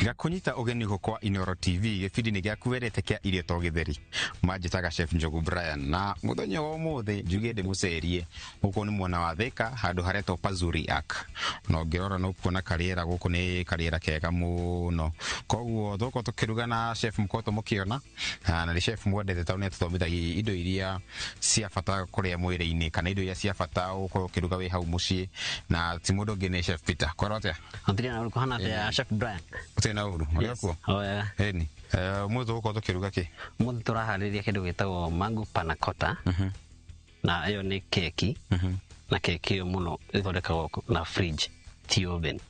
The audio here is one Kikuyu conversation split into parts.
Ngakunyita ũgeni gũkwa Inooro TV gĩbindi-inĩ gĩaku wendete kĩa irio to gĩtheri. Manjĩtaga Chef Njogu Brian na mũthenya wa ũmũthĩ njuge ndĩmũcerie gũkũ nĩ mwena wa Thika handũ haretwo Pazuri Ark. Na ũngĩrora nĩ ũkuona karĩera gũkũ nĩ karĩera kega mũno. Koguo tũgũkorwo tũkĩruga na chef mũkoretwo mũkĩona na nĩ chef mwendete tondũ nĩ atũthomithagia indo iria cia bata kũrĩa mwĩrĩ-inĩ kana indo iria cia bata ũkorwo ũkĩruga wĩ hau mũciĩ na ti mũndũ ũngĩ nĩ Chef Peter. Kwĩrwo atĩa? Gũtirĩ na ũru kũhana atĩa Chef Brian? Gũtirĩ na ũru. Ũrĩ kuo? O wega. Ĩni. Ũmũthĩ tũgũkorwo tũkĩruga kĩ? Ũmũthĩ tũraharĩria kĩndũ gĩtagwo mango panna cotta. Na ĩyo nĩ keki. Na keki ĩyo mũno ĩthondekagwo na fridge, ti oven.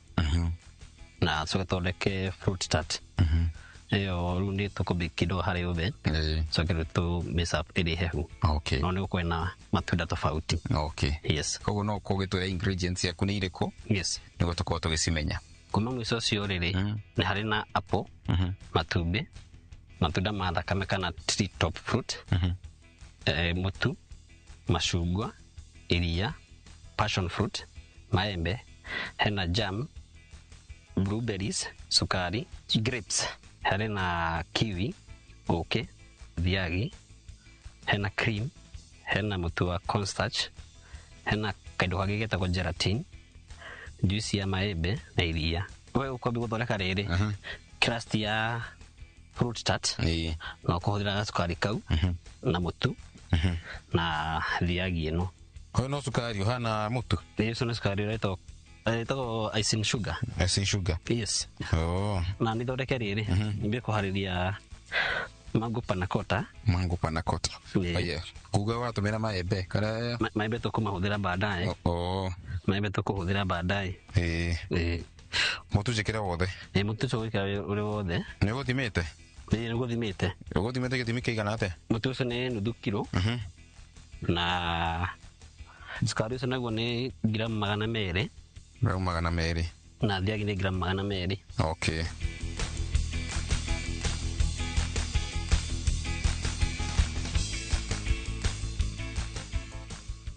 Na coke tũthondeke fruit tart. Ĩyo rĩu nĩ tũkũbake kidogo harĩ oven. Coke rĩu tũmĩserve ĩrĩ hehu. Okay. No nĩ gũkorwo na matunda tofauti. Okay. Yes. Koguo no ũkorwo ũgĩtwĩra ingredients ciaku nĩ irĩkũ? Yes. Nĩguo tũkorwo tũgĩcimenya. Kuma mũico ũcio rĩrĩ, nĩ harĩ na apple, matumbĩ, matunda ma thakame kana tree top fruit, mũtu, macungwa, iria, passion fruit, maembe, hena jam, blueberries, sukari, grapes, harĩ na kiwi, ũkĩ, thiagi, hena cream, hena mũtu wa cornstarch, hena kaĩndũ kangĩ getagwo gelatin, juice ya maembe na iria. We ũkwambia gũthondeka rĩrĩ crust ya fruit tart na ũkũhũthĩra gacukari kau na mũtu na thiagi ĩno. Ũyũ no cukari ũhana mũtu? Ĩĩ, ũcio nĩ cukari ũretwo ĩtagwo icing sugar. Icing sugar. Yes. Oh. Na nĩ thondeke rĩrĩ, nyambie kũharĩria mango panna cotta. Mango panna cotta. Ĩĩ. Aya. Kuga watũmĩra maembe kana Maembe tũkũmahũthĩra baadaye. Oh. Maembe tũkũhũthĩra baadaye. Ĩĩ. Ĩĩ. Mũtu njĩkĩre wothe? Ĩĩ, mũtu ũcio ũgwĩkĩra ũrĩ wothe. Nĩ ũgũthimĩte? Ĩĩ, nĩ ngũthimĩte. Ũgũthimĩte gĩthimi kĩigana atĩa? Mũtu ũcio nĩ nuthu kiro. Na cukari ũcio naguo nĩ ngiramu 200. Ngiramu 200. Na thiagi nĩ ngiramu 200. Okay.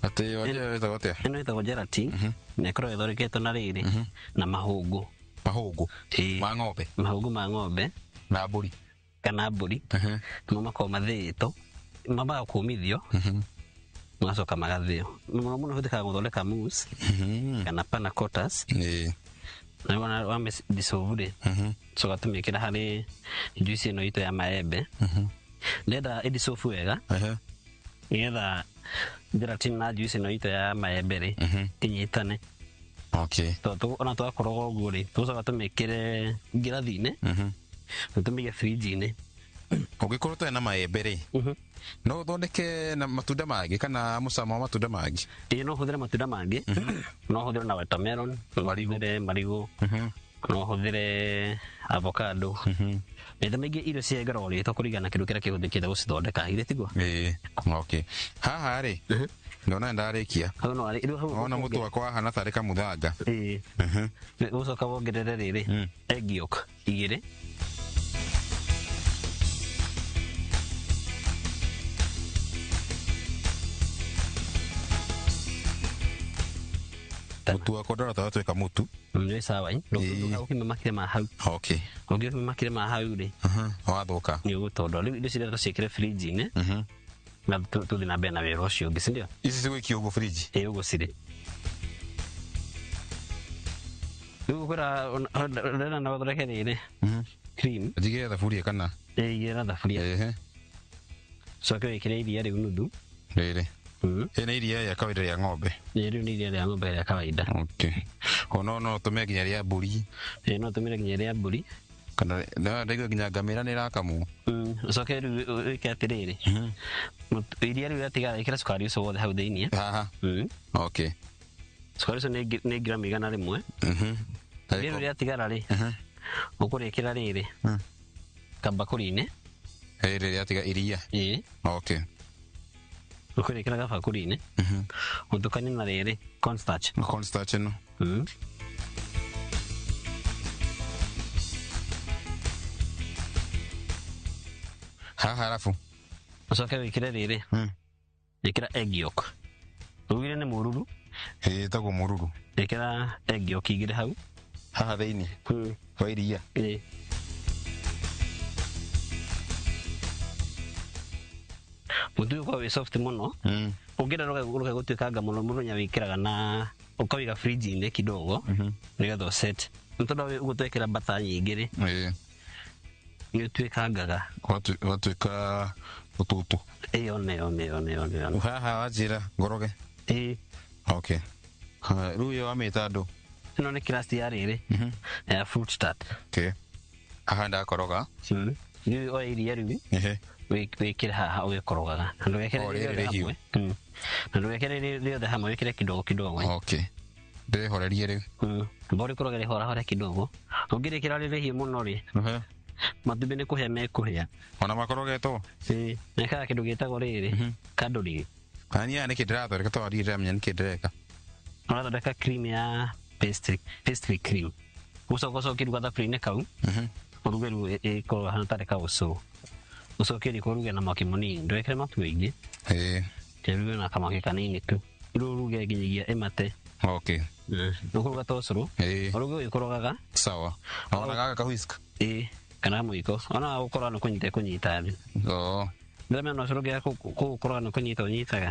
Atĩ ĩyo ĩtagwo atĩa? Ĩno ĩtagwo gelatin. Na ĩkoragwo ĩthondeketwo na rĩrĩ na mahũngũ. Mahũngũ? Ĩĩ. Ma ng'ombe? Mahũngũ ma ng'ombe. Na mbũri? Kana mbũri. Nĩmo makoragwo mathĩĩtwo. Mambaga kũmithio. Magacoka magathĩo. Mũno mũno ĩhũthĩkaga gũthondeka mousse kana panna cottas. Na wona wa dissolve rĩ, coka tũmĩkĩra harĩ juice ĩno itũ ya maembe. Ndĩrenda ĩ dissolve wega. Nĩgetha gelatin na juice ĩno itũ ya maembe rĩ, ĩnyitane. Okay. Tondũ ona twakoroga ũguo rĩ, tũgũcoka tũmĩkĩre ngirathi-inĩ, na tũmĩige fridge-inĩ. Ũngĩkorwo ũtarĩ na maembe rĩ, no ũthondeke na matunda mangĩ kana mũcamo wa matunda mangĩ? Ĩĩ, no ũhũthĩre matunda mangĩ. No ũhũthĩre na watermelon, no ũhũthĩre marigũ, no ũhũthĩre avocado. Maita maingĩ irio cihengeragwo rĩtwa kũringana na kĩndũ kĩrĩa kĩhũthĩkĩte gũcithondeka, githĩ tiguo? Ĩĩ, okay. Haha rĩ, ndona ndarĩkia. Hau no arĩ, rĩu hau Ona mũtu wakwa wahana tarĩ kamũthanga. Ĩĩ. Ũgũcoka wongerere rĩrĩ, egg yolk 2. Mũtu wakwa ndorota watuĩka mũtu. Nĩ sawa, ĩ? Ndũgũkima makĩria ma hau. Okay. Ũngĩkima makĩria ma hau rĩ, Wathũka. Nĩ ũgũtondora. Rĩu indo ciria tũciĩkĩre fridge-inĩ. Na tũthiĩ na mbere na wĩra ũcio ũngĩ, si ndio? Ici cigũikio ũguo fridge? Ĩĩ, ũguo cirĩ. Rĩu ũkwĩra, ũrenda na ũthondeke rĩrĩ? Cream. Njigĩre thaburia kana? Ĩĩ, igĩrĩra thaburia. Coke wĩkĩre iria rĩu nuthu. Rĩrĩ. Ĩĩ, nĩ iria rĩa kawaida rĩa ng'ombe. Ĩĩ, rĩu nĩ iria rĩa ng'ombe rĩa kawaida. Okay. Ona no ũtũmĩre nginya rĩa mbũri. Ĩĩ, no ũtũmĩre nginya rĩa mbũri. Kana no ndaigua nginya ngamĩra nĩ ĩrakamwo. Ũcoke rĩu wĩke atĩrĩrĩ. Iria rĩu rĩatigara ĩkĩra cukari ũcio wothe hau thĩiniĩ. Haha. Okay. Cukari ũcio nĩ ngiramu 100. Iria rĩu rĩatigara rĩ, ũkũrĩkĩra rĩrĩ. Kabakũri-inĩ. Rĩrĩ rĩatiga iria. Ĩĩ. Okay. Ũkũrĩkĩra gabakũri-inĩ. Ũtukanie na rĩrĩ cornstarch. Cornstarch ĩno. Haha arabu. Ũcoke wĩkĩre rĩrĩ. Ĩkĩra egg yolk. Ugire nĩ mũruru. Ĩĩ, ĩtagwo mũruru. Ĩkĩra egg yolk igĩrĩ hau. Haha thĩinĩ. Wa iria. Ĩĩ. Mũtu ũkorwo wĩ soft mũno. Ũngĩenda rũge gũtuĩkanga mũno mũthenya wĩkĩraga na ũkawĩiga fridge-inĩ kidogo nĩgetha ũset. Nĩ tondũ ũguo twekĩra butter nyingĩ rĩ, nĩ ũtuĩkangaga. Ũgatuĩka ũtũtũ. Ĩyo nĩyo nĩyo nĩyo nĩyo. Haha wanjĩra ngoroge. Ĩĩ. Okay. Rĩu ĩyo wamĩta andũ? Ĩno nĩ crust ya rĩrĩ ya fruit tart. Okay. Haha ndakoroga. Rĩu oya iria rĩu wĩkĩre haha ũgĩkorogaga. Na ndũgekĩre rĩothe hamwe. Na ndũgekĩre rĩothe hamwe, wĩkĩre kidogo kidogo. Okay. Ndĩhorerie rĩu. Amba ũrĩkoroge rĩhorahore kidogo. Ũngĩrĩkĩra rĩrĩ hiũ mũno rĩ, matumbĩ nĩ kũhĩa mekũhĩa. Ona makorogetwo? Ĩĩ. Mekaga kĩndũ gĩtagwo rĩrĩ, candling. Na niĩ nĩkĩ ndĩrathondeka tondũ ndirĩ ndĩramenya nĩkĩ ndĩreka. Ũrathondeka cream ya pastry cream. Ũcoke ũcoke rĩu gathaburia-inĩ kau, ũruge rĩu ĩkorwo hana tarĩ kaũcũrũ. Ũcoke riko ũruge na mwaki mũnini, ndũgekĩre mwaki mũingĩ. Ũruge na kamwaki kanini tu. Rĩu ũruge nginyagia ĩmate. Okay. Ũkũruga ta ũcũrũ. Ũruge ũgĩkorogaga. Sawa. Ona gaka ka whisk. Ĩĩ, kana mũiko. Ona gũkorwo nĩ kũnyita kũnyita thĩ. Ndĩramenya no ũcũrũ ũngĩaga kũũkoroga nĩ kũnyita ũnyitaga.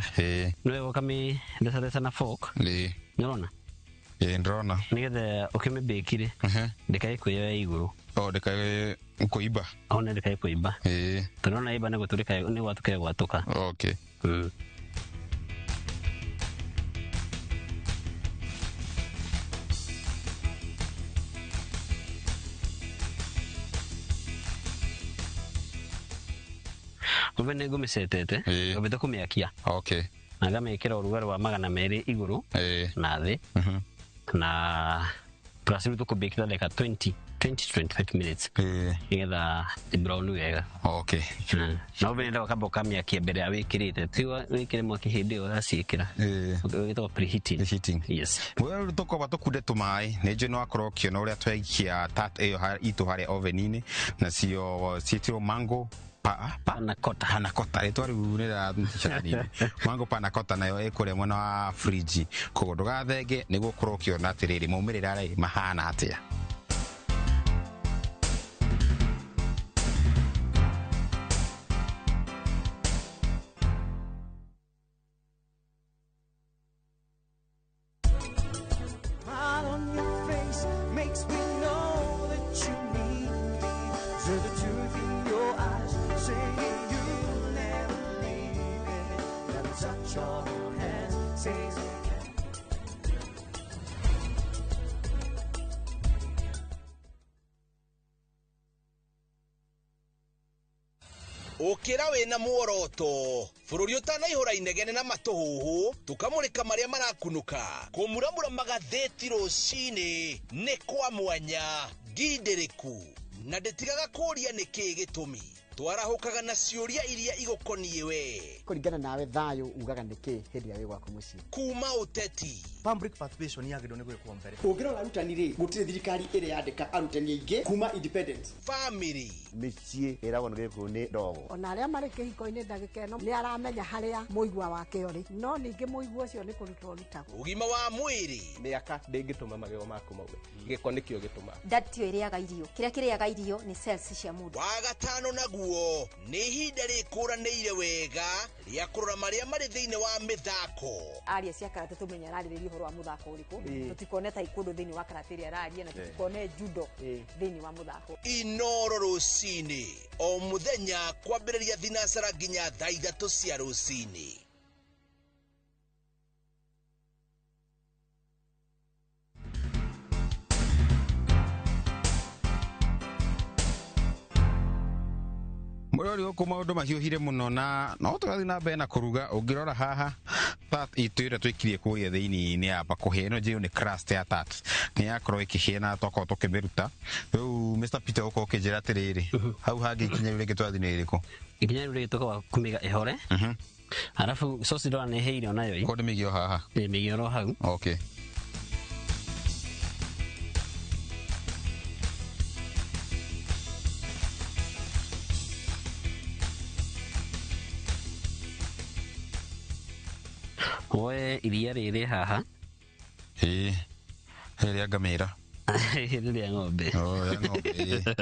Nĩ wega ũkamĩthecatheca na fork. Nĩũrona? Ĩĩ, ndĩrona. Nĩgetha ũkĩmĩbĩki rĩ, ndĩkae kwĩyoya igũrũ. O, ndĩkae kũimba. Ona ndĩkae kũimba. Tondũ ona imba nĩ gũtũrĩka, nĩ gwatũka ĩgwatũka. Okay. Oven nĩ ngũmĩcetete, ngambĩte kũmĩakia. Okay. Na ngamĩkĩra ũrugarĩ wa 200 igũrũ na thĩ. Na plus rĩu tũkũbĩkĩra ndagĩka 20 to 25 minutes. Nĩgetha brown wega. Okay. Na oven ĩrĩa ũkamba ũkamĩakia mbere ya wĩkĩrĩte. Ti wĩkĩre mwaki hĩndĩ ĩyo ũraciĩkĩra. Ĩtagwo preheating. Preheating. Yes. Wewe rĩu tũkwamba tũkunde tũmaĩ. Nĩ njũĩ nĩ wakorwo ũkĩona ũrĩa twaikia tart ĩyo itũ harĩa oven-inĩ. Nacio ciĩtirwo mango panna cotta. Panna cotta. Rĩtwa rĩu nĩ rĩrandica hanini. Mango panna cotta nayo ĩkũrĩa mwena wa fridge. Koguo ndũgathenge nĩguo ũkorwo ũkĩona atĩrĩrĩ maumĩrĩra rĩ mahana atĩa. Ũkĩra wĩna muoroto bũrũri ũtanaihũra inegene na matũhũhũ tũkamũrĩka marĩa marakunũka kũmuramura magathĩti rũcinĩ nĩ kwa mwanya ngindĩrĩku na ndĩtigaga kũũria nĩkĩĩ gĩtũmi twarahũkaga na ciũria iria igũkoniĩ we kũringana nawe thayũ ugaga nĩkĩ hĩndĩ ĩrĩa wĩ gwaku mũciĩ kuma ũteti public participation yagĩrĩirwo nĩ gwĩkwo mbere ũngĩrora arutani rĩ gũtirĩ thirikari ĩrĩa yandĩka arutani aingĩ kuma independence family mĩciĩ ĩragwo nĩ gĩkũyũ nĩ ndogo ona arĩa marĩ kĩhiko-inĩ ndagĩka ĩno nĩ aramenya harĩa mũigua wake ũrĩ no ningĩ mũigua ũcio nĩ kũrutwo ũrutagwo ũgima wa mwĩrĩ mĩaka ndĩngĩtũma magego maku maume gĩko nĩkĩo gĩtũmaga ndatio ĩrĩaga irio kĩrĩa kĩrĩaga irio nĩ cells cia mũndũ wa gatano naguo nĩ ihinda rĩkũranĩire wega rĩa kũrora marĩa marĩ thĩinĩ wa mĩthako aria cia karate tũmenye ararĩrĩria ũhoro wa mũthako ũrĩkũ tũtikone taekwondo thĩinĩ wa karate ĩrĩa araria na tũtikone judo thĩinĩ wa mũthako Inoro rũcinĩ o mũthenya kwambĩrĩria thinacara nginya thaa 3 cia rũcinĩ. Mũrori gũkũ maũndũ mahiũhire mũno na no tũrathiĩ na mbere na kũruga ũngĩrora haha tart itũ ĩrĩa twĩkirie kũrĩa thĩinĩ nĩ yamba kũhĩa ĩno njĩũ nĩ crust ya tart nĩ yakorwo ĩkĩhĩa na twakorwo tũkĩmĩruta rĩu Mr Peter ũkorwo ũkĩnjĩra atĩrĩrĩ hau hangĩ ikinya rĩu rĩngĩ twathiĩ nĩ rĩrĩkũ ikinya rĩu rĩngĩ tũkaga kũmĩiga ĩhore arabu sauce ndĩrona nĩ ĩhĩire onayo ko ndĩmĩige o haha mĩige oro hau okay. Woe iria rĩrĩ haha ĩĩ rĩrĩa ngamĩra rĩrĩa ng'ombe oh ya ng'ombe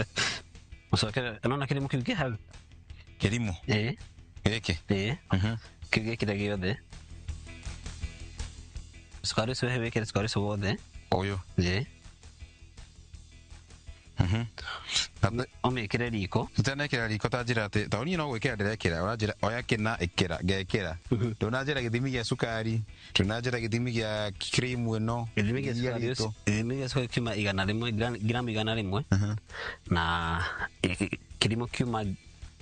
ũcoke nona kĩrimũ kĩu kĩ hau kĩrimũ ĩĩ Gĩkĩ? Ĩĩ. Kĩu gĩkĩre gĩothe. Cukari ũcio wĩkĩre cukari ũcio wothe. Ũyũ? Ĩĩ. Ũmĩkĩre riko. Itanekĩra riko ta njĩra atĩ tondũ niĩ no gwĩkĩra ndĩrekĩra, ũranjĩra oya kĩna ĩkĩra, ngekĩra. Ndũnanjĩra gĩthimi gĩa cukari, ndũnanjĩra gĩthimi gĩa cream ĩno. Gĩthimi gĩa cukari ũcio, gĩthimi gĩa cukari kiuma 100, gramu 100 na kĩrimo kiuma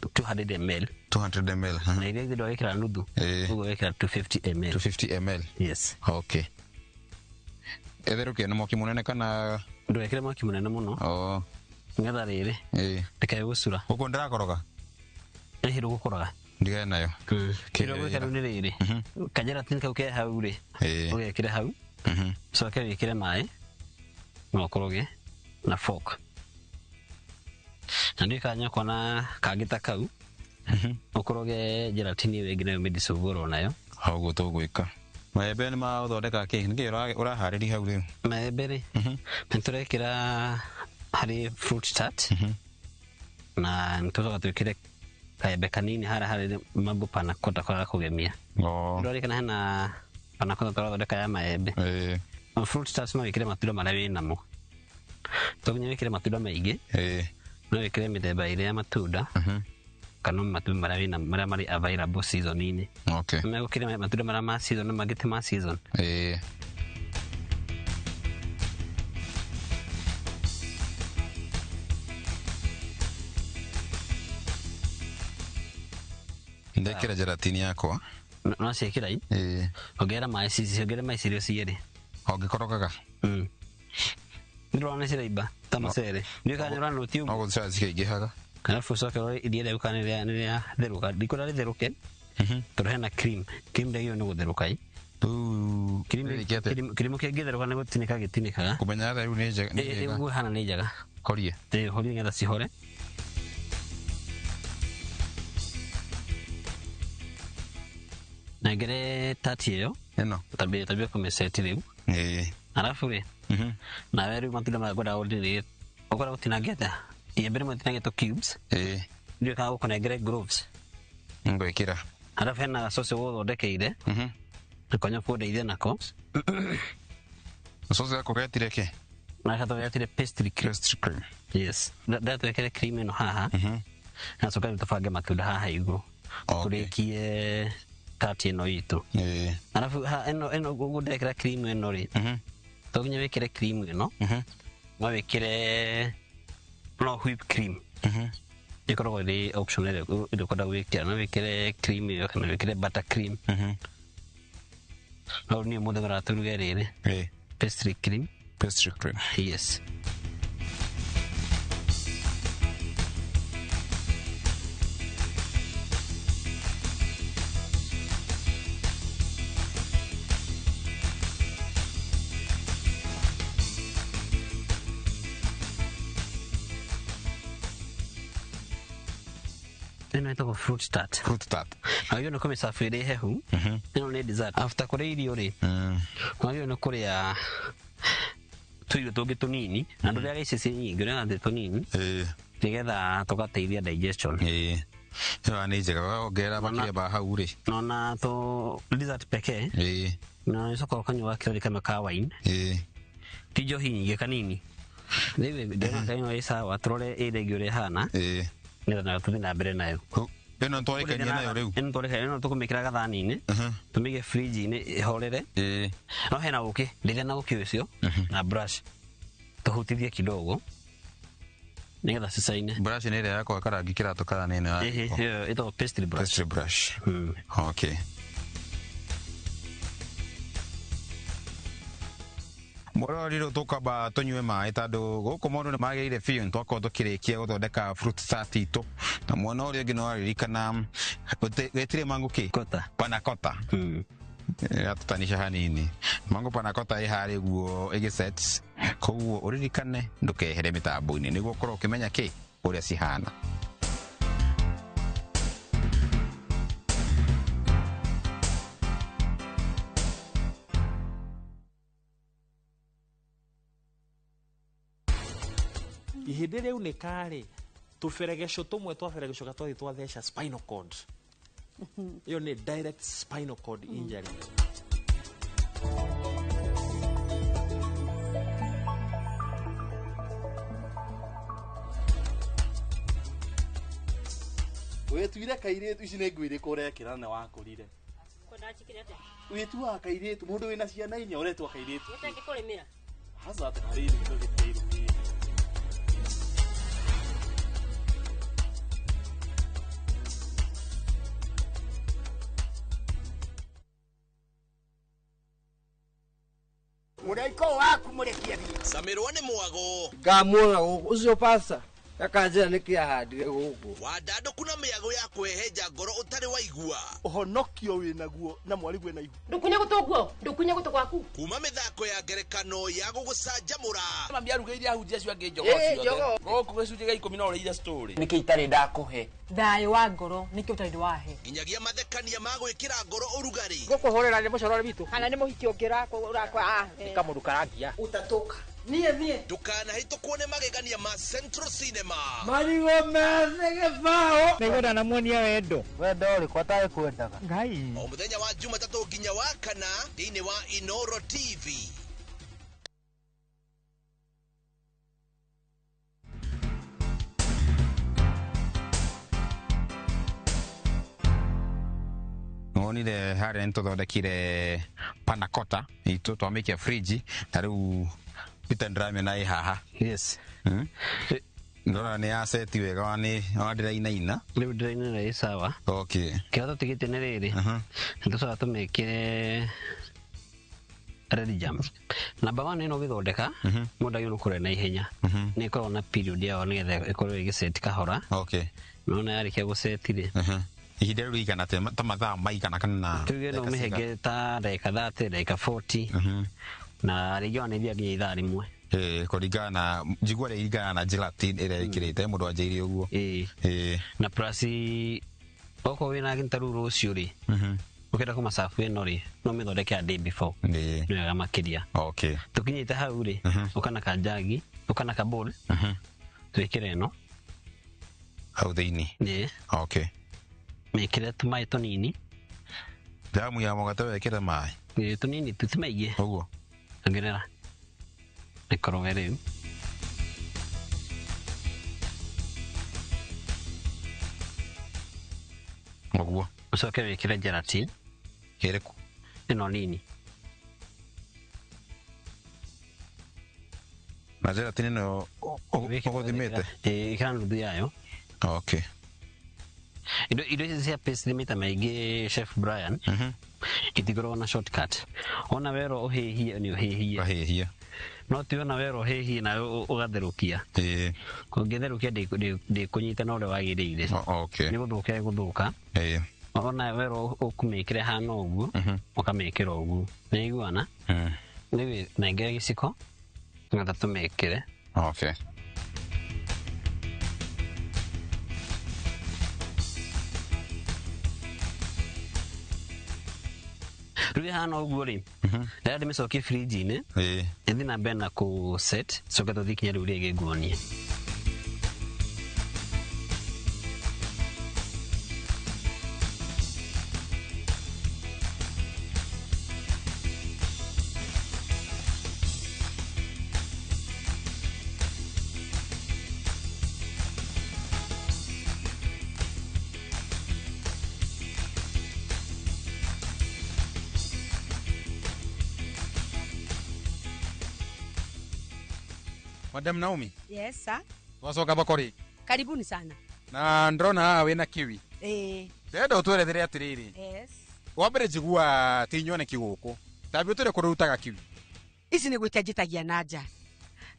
200 ml. 200 ml. Na iria ingĩ ndwagĩkĩra nuthu. Ũguo wekĩra 250 ml. 250 ml. Yes. Okay. Ĩtherũkio na mwaki mũnene kana ndũgekĩre mwaki mũnene mũno. Oh. Nĩgetha rĩrĩ. Ndĩkae gũcura. Ũguo ndĩrakoroga? Ĩhĩ ndũgũkoroga. Ndigane nayo. Kĩrĩa ũgwĩka rĩu nĩ rĩrĩ. Kajeratini kau ke hau rĩ. Ũgekĩre hau. Ũcoke wĩkĩre maĩ na ũkoroge na fork. Na ndiũĩ kana nĩũkuona kangĩ ta kau. Ũkoroge gelatini ĩyo ĩngĩ nayo ũmĩdissolve nayo. Ũguo tũgwĩka. Maembe nĩ magũthondeka kĩ? Nĩkĩ ũraharĩria hau rĩu? Maembe rĩ, nĩ tũrekĩra harĩ fruit tart na nĩ tũcoka twĩkĩre kaembe kanini harĩa harĩ mango panna cotta kwaga kũgemia. Ndũrarikana hena panna cotta tũrathondeka ya maembe. Fruit tart no wĩkĩre matunda marĩa wĩ namo. To nginya wĩkĩre matunda maingĩ. No wĩkĩre mĩthemba ĩrĩ ya matunda kana matunda marĩa wĩna marĩa marĩ available season-inĩ. Okay. Megũkĩra matunda marĩa ma season na mangĩ ti ma season. Ndekĩra gelatini yakwa. No ciĩkĩra i? Ongerera maĩ ciongerera maĩ cirio cierĩ. Ũngĩkorogaga? Nĩ ndĩrona nĩ ciraimba ta mũcere. Ndiũĩ kana nĩ ũranũti ũguo. No gũcira cikĩingĩhaga. Arabu ũcoke ũrore iria rĩaku kana nĩ rĩatherũka. Ndikwenda rĩtherũke tondũ hena cream. Cream ndĩagĩrĩirwo nĩ gũtherũka i. Kĩrimũ kĩngĩtherũka nĩ gũtinĩka gĩtinĩkaga. Kũmenya atĩa rĩu nĩ njega? Ũguo ĩhana nĩ njega. Horie. Ĩĩ horie nĩgetha cihore. Nengere tati ĩyo. Ĩno. Tambia kũmĩceti rĩu. Arabu rĩ, nawe rĩu matunda maya ngwendaga ũndĩrĩrie. Ũkoragwo ũtinangia atĩa? Iembe rĩmwe ũtinangie cubes. Ndiũĩ kana gũkũnengere gloves. Ngwĩkĩra. Arabu hena gacoci gũthondekeire. Nako nĩũkũndeithia nako. Gacoci gako getire kĩ? Gaka tũgetire pastry cream. Pastry cream. Yes. Ndatwĩkĩre cream ĩno haha. Nacoka rĩu tũbange matunda haha igũrũ. Tũrĩkie tati ĩno itũ. Arabu ĩno ĩno ũguo ndĩrekĩra cream ĩno rĩ. To nginya wĩkĩre cream ĩno. No wĩkĩre no whip cream. Ĩkoragwo ĩrĩ option ĩrĩa ũkwenda gwĩkĩra. No wĩkĩre cream ĩyo kana wĩkĩre butter cream. No niĩ ũmũthĩ ngwendaga tũruge rĩrĩ. Pastry cream. Pastry cream. Yes. Ĩno ĩtagwo fruit tart. Fruit tart. Wagĩrĩirwo nĩ kũmĩcabu ĩrĩ hehu. Ĩno nĩ dessert. After kũrĩa irio rĩ, wagĩrĩirwo nĩ kũrĩa tũirio tũngĩ tũnini na ndũrĩage ici ciĩ nyingĩ, ũrĩaga atĩ tũnini nĩgetha tũgateithia digestion. Ĩyo nĩ njega wongerera makĩria ma hau rĩ. Nona tũ dessert pekee. Na ũcoka ũkanyua gakĩrori kamwe ka wine. Ti njohi nyingĩ, kanini. Rĩu ndĩrona ta ĩno ĩ sawa, tũrore ĩrĩa ĩngĩ ũrĩa ĩhana. Nĩgetha nayo tũthiĩ na mbere nayo. Ĩno nĩtwarĩkania nayo rĩu? Ĩno nĩtwarĩkania, ĩno tũkũmĩkĩra gathani-inĩ, tũmĩige fridge-inĩ ĩhorere. No hena ũkĩ, ndĩrĩa na ũkĩ ũcio na brush. Tũhutithie kidogo nĩgetha cicaine. Brush nĩ ĩrĩa ya kũhaka rangi kĩratũ kana nĩ ĩno ya Ĩhĩ, ĩyo ĩtagwo pastry brush. Pastry brush. Okay. Mũrori rĩu tũkwamba tũnyue maĩ tondũ gũkũ maũndũ nĩ magĩrĩire biũ, nĩ twakorwo tũkĩrĩkia gũthondeka fruit tart itũ. Na mwena ũrĩa ũngĩ nĩ waririkana gĩtirĩ mango kĩ? Kota. Panna cotta. Ĩratũtanisha hanini. Mango panna cotta ĩ harĩa ũguo ĩgĩset. Koguo ũririkane ndũkehere mĩtambo-inĩ nĩguo ũkorwo ũkĩmenya kĩ ũrĩa cihana. Ihĩndĩ rĩaunĩka rĩ, tũberegeco tũmwe twa beregeco twathi twatheca spinal cord. Ĩyo nĩ direct spinal cord injury. Wĩtuire kairĩtu ici nĩ nguo irĩkũ ũrekĩra na wakũrire? Wĩtuaga kairĩtu mũndũ wĩna ciana inya ũretua kairĩtu. Hasa atĩ kairĩtu gĩtirĩ. Mũraika waku mũrekie thiĩ. Camirwo nĩ mwago. Ngamuona gũkũ ũcio pasta akanjĩra nĩkĩ ahandire gũkũ. Wandandũku na mĩago ya kũhehenja ngoro ũtarĩ waigua. Ũhonokio wĩnaguo na mwarigwe na ihu. Ndũkunye gũtũ guo, ndũkunye gũtũ gwaku. Kuma mĩthako ya ngerekano ya gũgũcanjamũra. Mami arugĩire ahunjia acio angĩ njogoo ciothe. Gũkũ gĩcunjĩ gĩa 10 no ũrĩire story. Nĩkĩ itarĩ ndakũhe? Thayũ wa ngoro nĩkĩo ũtarĩ wahe. Nginyagia mathekania ma gwĩkĩra ngoro ũrugarĩ. Ngũkũhũrĩra nĩ mũcorore witũ. Kana nĩ mũhiki ũngĩ ũrakwa. Nĩ kamũndũ karangia. Ũtatũka. Niĩ niĩ. Ndũkanahĩtũkwo nĩ magegania ma Central Cinema. Marigũ methĩ gĩbaũ. Nĩngwenda namuonia wendo. Wendo ũrĩkũ atarĩ kwendaga? Ngai. O mũthenya wa Jumatatũ nginya wa kana thĩinĩ wa Inoro TV. Wonire harĩa nĩ tũthondekire panacota itũ twamĩikia fridge na rĩu Peter ndĩramĩona ĩ haha. Yes. Ndona nĩ yaceti wega wa nĩ wa ndĩrainaina. Rĩu ndĩrainaina ĩ sawa. Okay. Kĩrĩa tũtigĩte nĩ rĩrĩ. Nĩ tũcoka tũmĩkĩre red jam. Number 1 ĩno ũgĩthondeka mũndũ agĩrĩirwo kũrĩa na ihenya. Nĩ ĩkoragwo na period yayo nĩgetha ĩkorwo ĩgĩceti kahora. Okay. Nona yarĩkia gũceti rĩ. Ihinda rĩu rĩigana atĩa ta mathaa maigana kana tuge no ũmĩhenge ta ndagĩka 30 ndagĩka 40 na rĩngĩ ona nĩ ĩthiaga nginya ithaa rĩmwe. Kũringana na njigua rĩa ringana na gelatin ĩrĩa ĩkĩrĩte mũndũ anjĩire ũguo. Na plus okorwo wĩna ageni ta rĩu rũciũ rĩ ũkĩenda kũmacabu ĩno rĩ no ũmĩthondeke a day before. Nĩ wega makĩria. Okay. Tũkinyĩte hau rĩ ũka na kanjagi ũka na kabũl twĩkĩre ĩno hau thĩinĩ. Okay. Mĩkĩre tũmaĩ tũnini. Jamu ya mũgate wekĩre maĩ. Tũnini tu ti maingĩ. Ũguo. Ongerera. Ĩkoroge rĩu. Ũguo. Ũcoke wĩkĩre gelatin. Ĩrĩkũ? Ĩno nini. Na gelatin ĩno ũgũthimĩte? Ĩkĩra nuthu yayo. Okay. Indo ici cia pastry maita maingĩ Chef Brian itikoragwo na shortcut. Ona werwo ũhĩhie nĩ ũhĩhie. Ũhĩhie. No ti ona werwo ũhĩhie nawe ũgatherũkia. Ũngĩtherũkia ndĩkũnyita na ũrĩa wagĩrĩire. Okay. Nĩ gũthũka ĩgũthũka. Ona werwo ũkũmĩkĩre hana ũguo ũkamĩkĩra ũguo. Nĩiguana? Rĩu nengera gĩciko nĩgetha tũmĩkĩre. Okay. Rĩu hana ũguo rĩ rĩrĩa ndĩmĩcokie fridge-inĩ ĩthiĩ na mbere na kũ set coke tũthiĩ kinya rĩu rĩngĩ nguonie. Madam Naomi. Yes sir. Twacoka thoko rĩ. Karibuni sana. Na ndĩrona haha wĩna kiwi. Ndĩrenda ũtwerethere atĩrĩrĩ. Yes. Wa mbere njigua ti nyoneki gũkũ. Tambia ũtwĩre kũrĩa ũrutaga kiwi. Ici nĩ gwĩtia njĩtagia na nja.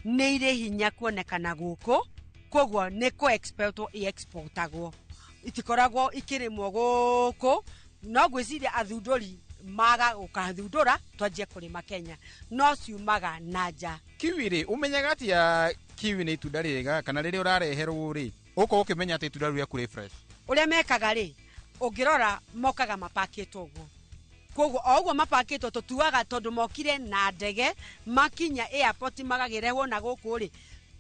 Nĩ irĩ hinya kuonekana gũkũ, koguo nĩ kũ exportwo ĩ-exportagwo. Itikoragwo ikĩrĩmwo gũkũ, no ngwĩciria athundũri maga gũkathundũra twanjie kũrĩma Kenya, no ciumaga na nja. Kiwi rĩ, ũmenyaga atĩa kiwi nĩ itunda rĩega kana rĩrĩa ũrareherwo rĩ, ũkorwo ũkĩmenya atĩ itunda rĩu rĩaku rĩ fresh? Ũrĩa mekaga rĩ, ũngĩrora mokaga mapakĩtwo ũguo. Koguo o ũguo mapakĩtwo tũtuaga tondũ mokire na ndege makinya airport magagĩrehwo na gũkũ rĩ,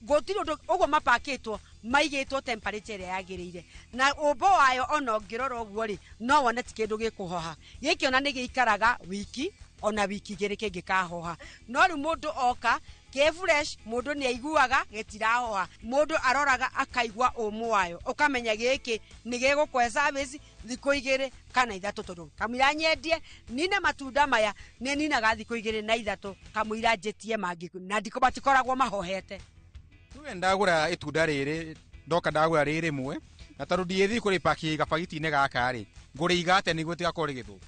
gũtirĩ ũndũ ũguo mapakĩtwo Maigĩtwo temperature ĩrĩa yagĩrĩire na ũmbo wayo ona ũngĩrora ũguo rĩ no wone ti kĩndũ gĩkũhoha gĩkĩ ona nĩ gĩikaraga wiki ona wiki igĩrĩ kĩngĩkahoha no rĩu mũndũ oka kĩ fresh mũndũ nĩ aiguaga gĩtirahoha mũndũ aroraga akaigua ũmũ wayo ũkamenya gĩkĩ nĩ gĩgũkũhe service thikũ 2 kana 3 tondũ kamũira nyendie nine matunda maya nĩ ninaga thikũ 2 na 3 kamũira njĩtie mangĩ na ndiko matikoragwo mahohete. Tuge ndagura itunda rĩrĩ ndoka ndagura rĩrĩ rĩmwe na tondũ ndiĩthiĩ kũrĩpakia gabagiti-inĩ gaka rĩ ngũrĩiga atĩa nĩguo ĩtigakorwo rĩgĩthũka?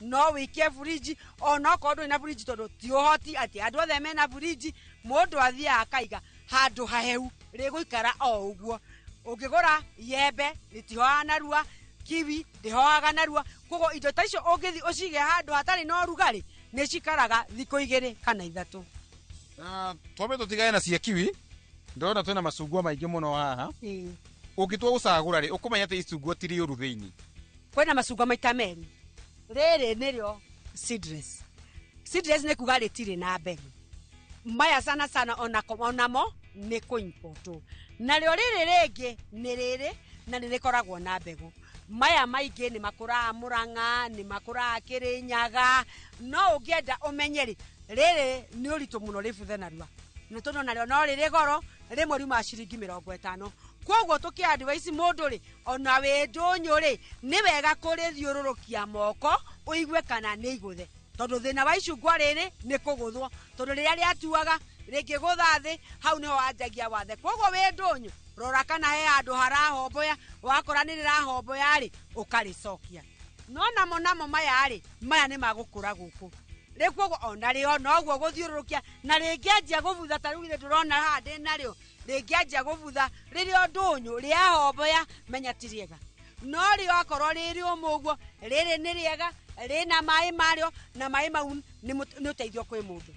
No wĩikie buriji ona okorwo ndũrĩ na buriji tondũ ti ũhoti atĩ andũ othe mena buriji mũndũ athiaga akaiga handũ hahehu rĩgũikara o ũguo. Ũngĩgũra iembe rĩtihohaga narua, kiwi ndĩhohaga narua, koguo indo ta icio ũngĩthiĩ ũcige handũ hatarĩ na ũrugarĩ nĩ cikaraga thikũ 2 kana 3. Na twambe tũtigane na cia kiwi, ndĩrona twĩna macungwa maingĩ mũno haha. Ũngĩtua gũcagũra rĩ ũkũmenya atĩ icungwa ti rĩũru thĩinĩ? Kwĩna macungwa maita merĩ. Rĩrĩ nĩrĩo seedless. Seedless nĩ kuga rĩtirĩ na mbegũ. Maya sana sana onamo nĩ kũimpotwo. Narĩo rĩrĩ rĩngĩ nĩ rĩrĩ na nĩ rĩkoragwo na mbegũ. Maya maingĩ nĩ makũraga Mũrang'a, nĩ makũraga Kĩrĩnyaga, no ũngĩenda ũmenye rĩ rĩrĩ nĩ ũritũ mũno rĩbuthe narua. Nĩ tondũ narĩo no rĩrĩ goro rĩmwe riumaga ciringi 50. Koguo tũkĩ-advise mũndũ rĩ ona wĩ ndũnyũ rĩ nĩ wega kũrĩthiũrũrũkia moko ũigue kana nĩ igũthe tondũ thĩna wa icungwa rĩrĩ nĩ kũgũthwo tondũ rĩrĩa rĩatuaga rĩngĩgũtha thĩ hau nĩho wanjagia wathe. Koguo wĩ ndũnyũ rora kana he handũ harahomboya, wakora nĩ rĩrahomboya rĩ ũkarĩcokia. No namo maya rĩ maya nĩ magũkũra gũkũ rĩu koguo ona rĩo noguo gũthiũrũrũkia na rĩngĩanjia gũbutha ta rĩu ithe ndũrona haha ndĩ narĩo rĩngĩanjia gũbutha rĩrĩa ndũnyũ rĩahomboya menya ti rĩega no rĩo akorwo rĩrĩ ũmũ ũguo rĩrĩ nĩ rĩega rĩna maĩ marĩo na maĩ mau nĩ ũteithio kwĩ mũndũ.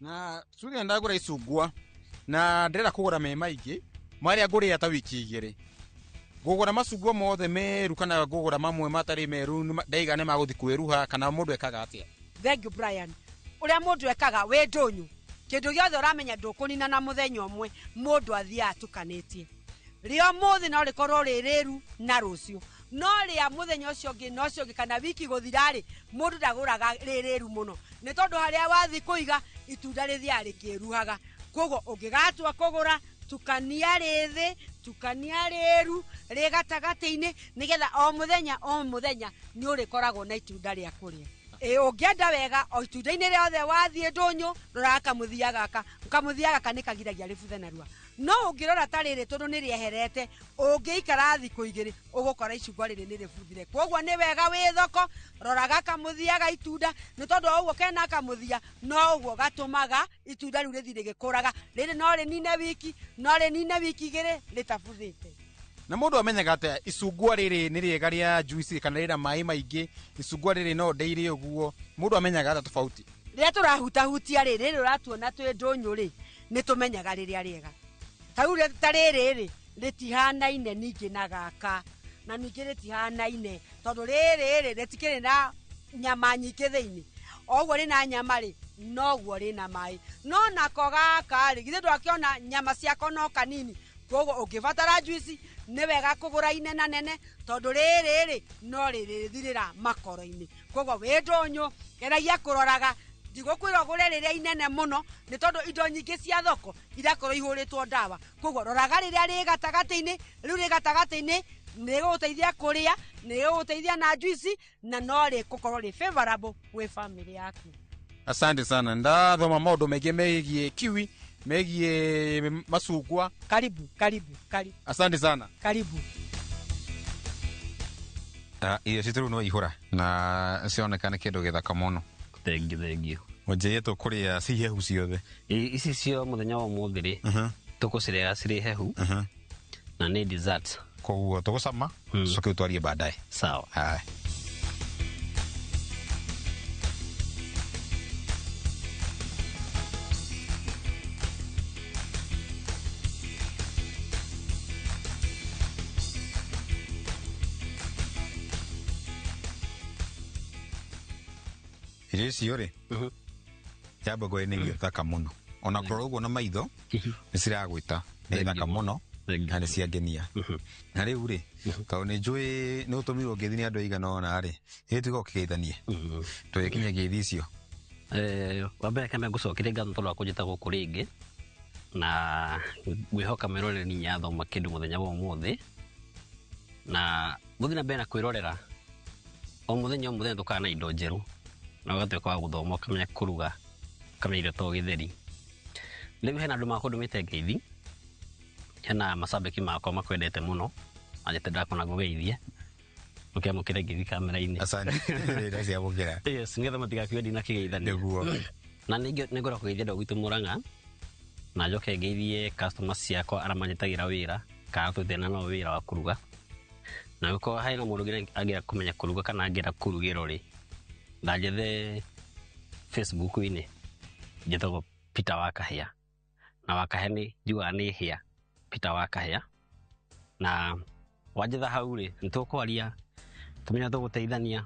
Na tuge ndagũra icungwa na ndĩrenda kũgũra me maingĩ marĩa ngũrĩa ta wiki 2 ngũgũra macungwa mothe meru kana ngũgũra mamwe matarĩ meru ndaiga nĩ magũthiĩ kwĩruha kana mũndũ ekaga atĩa? Thank you Brian. Ũrĩa mũndũ ekaga wĩ ndũnyũ kĩndũ gĩothe ũramenya ndũkũnina na mũthenya ũmwe mũndũ athiaga atukanĩtie. Rĩo mũthĩ no rĩkorwo rĩ rĩru na rũciũ no rĩa mũthenya ũcio ũngĩ na ũcio ũngĩ kana wiki gũthira rĩ mũndũ ndagũraga rĩ rĩru mũno nĩ tondũ harĩa wathiĩ kũiga itunda rĩthiaga rĩkĩruhaga. Koguo ũngĩgatua kũgũra tukania rĩthĩ tukania rĩru rĩ gatagatĩ-inĩ nĩgetha o mũthenya nĩ ũrĩkoragwo na itunda rĩa kũrĩa. Ũngĩenda wega o itunda-inĩ rĩothe wathiĩ ndũnyũ roraga kamũthia gaka kamũthia gaka nĩ kagiragia rĩbuthe narua no ũngĩrora ta rĩrĩ tondũ nĩ rĩeherete ũngĩikara thikũ 2 ũgũkora icungwa rĩrĩ nĩ rĩbuthire. Koguo nĩ wega wĩ thoko roraga kamũthia ga itunda nĩ tondũ o ũguo kena kamũthia no ũguo gatũmaga itunda rĩu rĩthiĩ rĩgĩkũraga rĩrĩ no rĩnine wiki no rĩnine wiki 2 rĩtabuthĩte. Na mũndũ amenyaga atĩa icungwa rĩrĩ nĩ rĩega rĩa juice kana rĩna maĩ maingĩ icungwa rĩrĩ no ndĩire ũguo mũndũ amenyaga atĩa tofauti? Rĩrĩa tũrahutahutia rĩ rĩrĩ ũratuona twĩ ndũnyũ rĩ nĩ tũmenyaga rĩrĩa rĩega ta rĩu ta rĩrĩ rĩ rĩtihanaine ningĩ na gaka na ningĩ rĩtihanaine tondũ rĩrĩ rĩ rĩtikĩrĩ na nyama nyingĩ thĩinĩ o ũguo rĩna nyama rĩ noguo rĩna maĩ no nako gaka rĩ githĩ ndwakĩona nyama ciako no kanini. Koguo ũngĩbatara juice nĩ wega kũgũra inena nene tondũ rĩrĩ rĩ no rĩrĩthirĩra makoro-inĩ. Koguo wĩ ndũnyũ geragia kũroraga ndigũkwĩra ũgũre rĩrĩa inene mũno nĩ tondũ indo nyingĩ cia thoko irakorwo ihũrĩtwo ndawa. Koguo roraga rĩrĩa rĩ gatagatĩ-inĩ rĩu rĩ gatagatĩ-inĩ nĩ rĩgũgũteithia kũrĩa nĩ rĩgũgũteithia na juice na no rĩgũkorwo rĩ favorable gwĩ family yaku. Asante sana ndathoma maũndũ maingĩ megiĩ kiwi megiĩ macungwa. Karibu karibu karibu. Asante sana. Karibu. Irio citũ rĩu no ihũra na cioneka nĩ kĩndũ gĩthaka mũno. Thengiũ thengiũ. Wanjĩrĩe tũkũrĩa ci hehu ciothe. Ici cio mũthenya wa ũmũthĩ rĩ tũkũcirĩa cirĩ hehu na nĩ dessert. Koguo tũgũcama tũcoke twarie baadaye. Sawa. Haya. Irio icio rĩ yamba ngwĩre nĩ irio thaka mũno ona kũrora ũguo na maitho nĩ ciragwĩta nĩ thaka mũno Na nĩ ciangenia. Na rĩu rĩ, tondũ nĩ njũĩ nĩ ũtũmirwo ngeithi nĩ andũ aigana ũna rĩ, ĩ tuge ũkĩgeithanie. Tũgĩkinya ngeithi icio. Wa mbere kambe ngũcokerie ngatho tondũ wa kũnjĩta gũkũ rĩngĩ, na ngwĩhoka mwĩroreri nĩathoma kĩndũ mũthenya wa ũmũthĩ, na gũthiĩ na mbere na kwĩrorera o mũthenya o mũthenya tũkaga na indo njerũ, na ũgatuĩka wa gũthoma, ũkamenya kũruga, ũkamenya irio to gĩtheri. Rĩu hena andũ makũndũmĩte ngeithi, hena macambĩki makwa makwendete mũno, manjĩte ndakona ngũgeithie, ũkĩamũkĩre ngeithi kamera-inĩ. Asante. Ndĩraciamũkĩra. Yes, nĩgetha matigakiuge ndinakĩgeithania. Nĩguo. Na nĩngwenda kũgeithia andũ a gwitũ Mũrang'a, na njoke ngeithie customers ciakwa arĩa manyitagĩra wĩra, kana tũtena nao wĩra wa kũruga. Na gũkorwo harĩ na mũndũ ũngĩ angĩenda kũmenya kũruga kana angĩenda kũrugĩrwo rĩ, ndanjethe Facebook-inĩ, njĩtagwo Peter wa Kahĩa. Na wa Kahĩa nĩ njugaga nĩ hĩa, Peter wa Kahĩa. Na wanjetha hau rĩ, nĩtũkwaria, tũmenye tũgũteithania.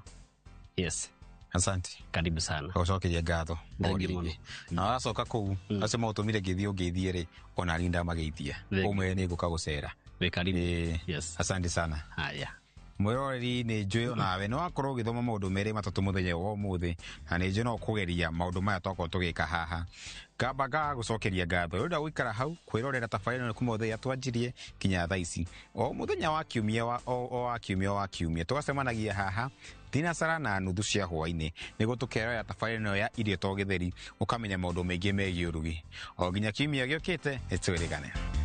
Yes. Asante. Karibu sana. Gũcokeria ngatho. Thank you mũno. Na wacoka kũu, acio magũtũmire ngeithi ũngeithie rĩ, ona niĩ ndamageithia. Ũmwe nĩ ngũka gũcera. Wĩ karibu. Yes. Asante sana. Haya. Mwĩroreri nĩ njũĩ onawe nĩ wakorwo ũgĩthoma maũndũ merĩ matatũ mũthenya wa ũmũthĩ, na nĩ njũĩ no ũkũgeria maũndũ maya twakorwo tũgĩka haha. Ngamba ngaga gũcokeria ngatho. Ũrenda gũikara hau kwĩrorera tabarĩra ĩno kuma ũthenya twanjirie nginya thaa ici. O mũthenya wa kiumia wa, o wa kiumia wa kiumia tũgacemanagia haha thinacara na nuthu cia hwaĩ-inĩ nĩguo tũkerorera tabarĩra ĩno ya irio to gĩtheri, ũkamenya maũndũ maingĩ megiĩ ũrugi. O nginya kiumia gĩũkĩte, nĩtwĩrĩgane.